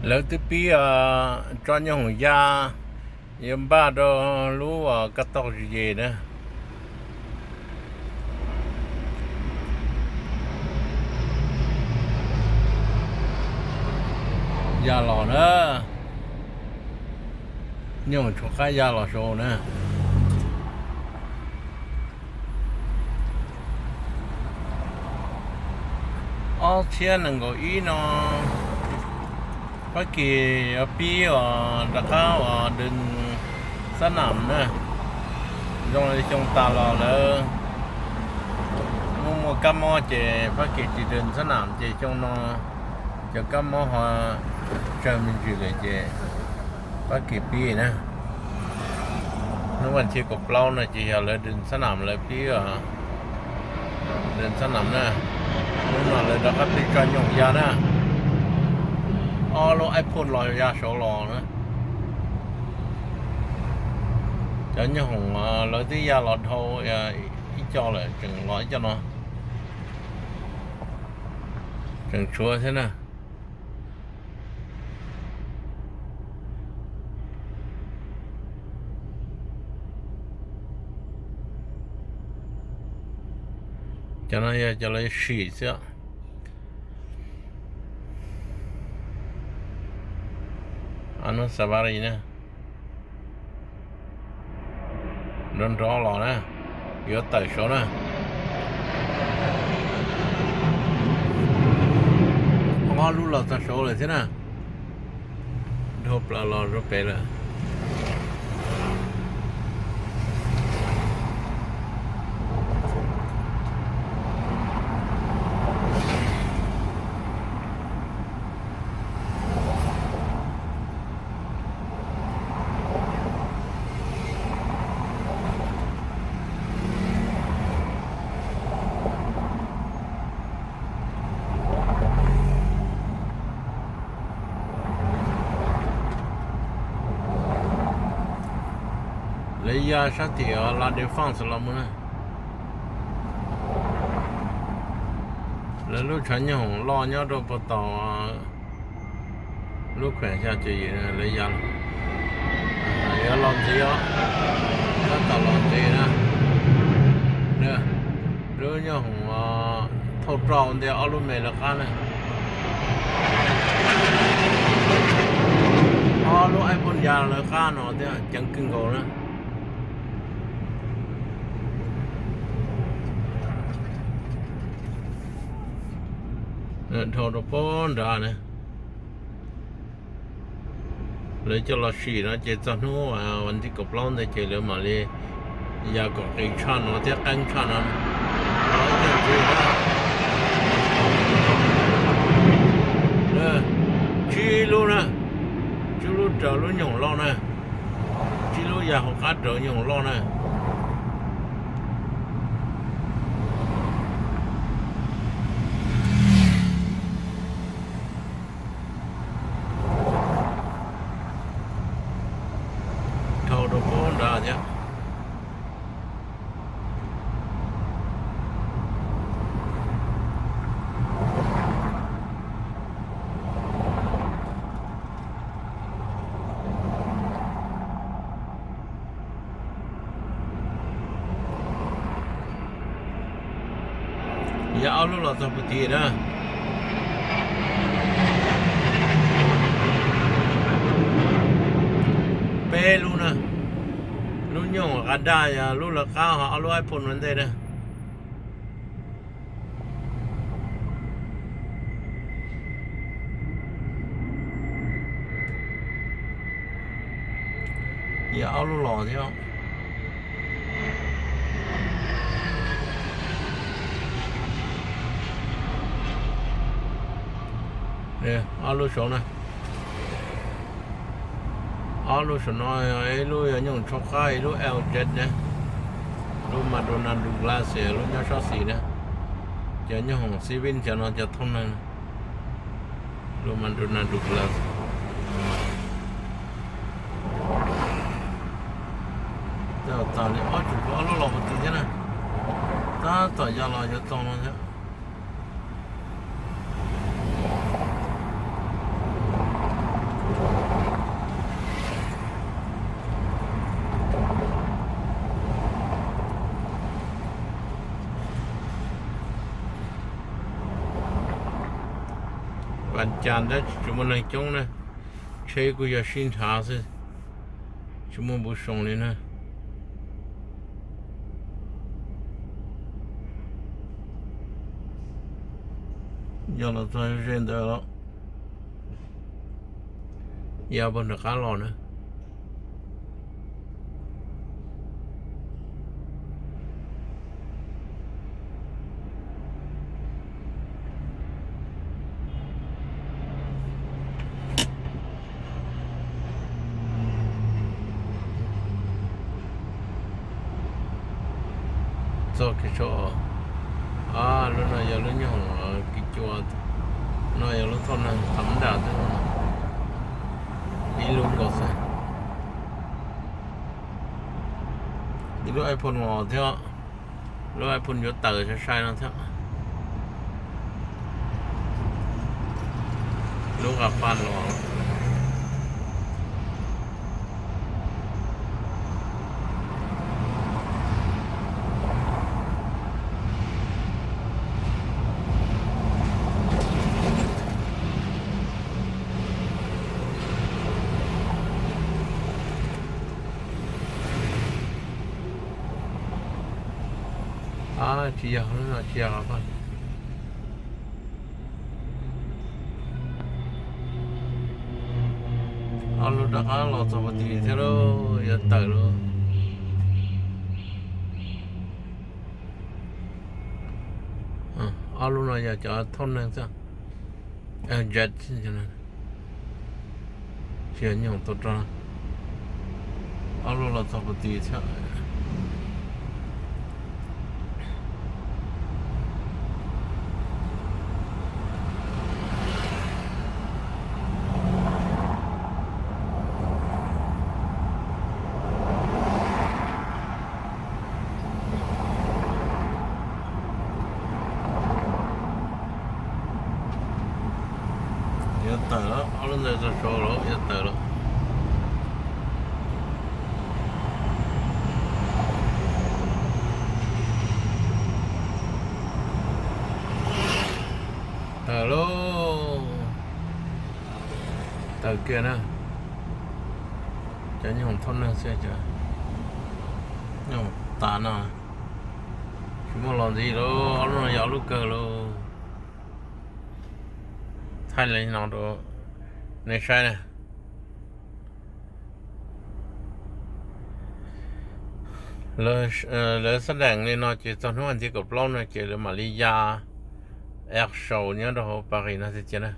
Lawv twb pib tso nyoob hoom ya, yuav npaj rau lub kab toj ze na. Ya los na, nyoob hoom tshuav qab ya los saud na. Ob txhiab nees nkaum ib no, Fab Kis yuav pib os rov qab uas dws xab nam na. Zoo li xyoo tas los lawv muaj muaj kab mob ces Fab Kis tsis dws xab nam ces xyoo no cov kab mob ho tsawg me ntsis lawm ces Fab Kis pib na. Hnub vas thib kaum plaub no ces yog lawv dws xab nam lawv pib os, dws xab nam na. Hnub no lawv rov qab pib tso nyoob hoom ya na. Ob lub iPhone los ya saud los na. Cov nyoob hoom lawv twb ya los dhau ib co lawm tseem los ib co no, tseem tshuav thiab na. Cov no yog cov lawv sim xwb. Honda Safari na, nrov nrov los na, yuav tawm saud na. Ob lub los txog saud lawm thiab na. Dhau plaws los rau pem lawm. Lawv ya sab tim La Défense los mus na. Lawv lub tshav nyoob hoom loj nyob rau puag tom lub khuem xya caum yim lawv ya los. Yuav los ntxiv os, tab tom los ntxiv na. Lub nyoob hoom thauj roj ua ntej ob lub me lawv qab na. Ob lub iPhone ya lawv qab no thiab ceev kawg nkaus na. Dhau rau pem nrad na. Lawv coj los sim no ces txog hnub vas thib kaum plaub ntawd ces lawv mam li ya kom qis tshaj no thiab qeeb tshaj no. Tsib lub na, tsib lub raws lub nyoob hoom loj na. Tsib lub ya hauv qab raws nyoob hoom loj na. Dhau rau pem nrad thiab. Ya ob lub los txog puag tim na. Peb lub na, lub nyoob hoom qab daj, lub lawv qab ho ob lub iPhone ua ntej na. Ya ob lub los thiab. Ob lub saud na. Ob lub saum no, ib lub yog nyoob hoom tshuab qab, ib lub L Z na, lub Madonna Douglas, lub nyob sab xis na. Cov nyoob hoom Civic cov no cov thooj neeg, lub Madonna Douglas. Tab tom li ob tug ob lub los puag tim thiab na. Tab tom ya los yuav txog no thiab. Pas Cas tab sis tsis muaj neeg coob na, tsheb kuj yog sib nrhav xwb, tsis muaj npuv soo li na. Yog los txog ze ntawd los, yog puag nram qab los na. Txog kiag saum, lub no yog lub nyooj hoom kis cua, no yog lub thoj neeg tham ntaj xwb, ib lub nkaus xwb. Ib lub iPhone los thiab, lub iPhone yuav tawm sai sai no thiab. Lub qa pa los. Tsis yog, tsis yog. Ob lub rov qab los txog puag tim thiab lauj, yuav tawm lauj. Ob lub no yog cov thoj neeg xwb, jet, tsis yog nyooj hoom tau rog. Ob lub los txog puag tim thiab. Yuav tawm lawm, ob lub ntawd txog saud lawm, yuav tawm lawm. Tawm lauj, tawm kiag na. Cov nyooj hoom thoj neeg xwb, cov nyooj hoom tas no, tsis muaj los ntxiv lauj, ob lub no yog ob lub kawg lauj. Thaij li no rau nej saib na. Lawv sab deem li no ces txog hnub vas thib kaum plaub no ces lawv mam li ya air show nyob rau hauv Paris no tiag tiag na.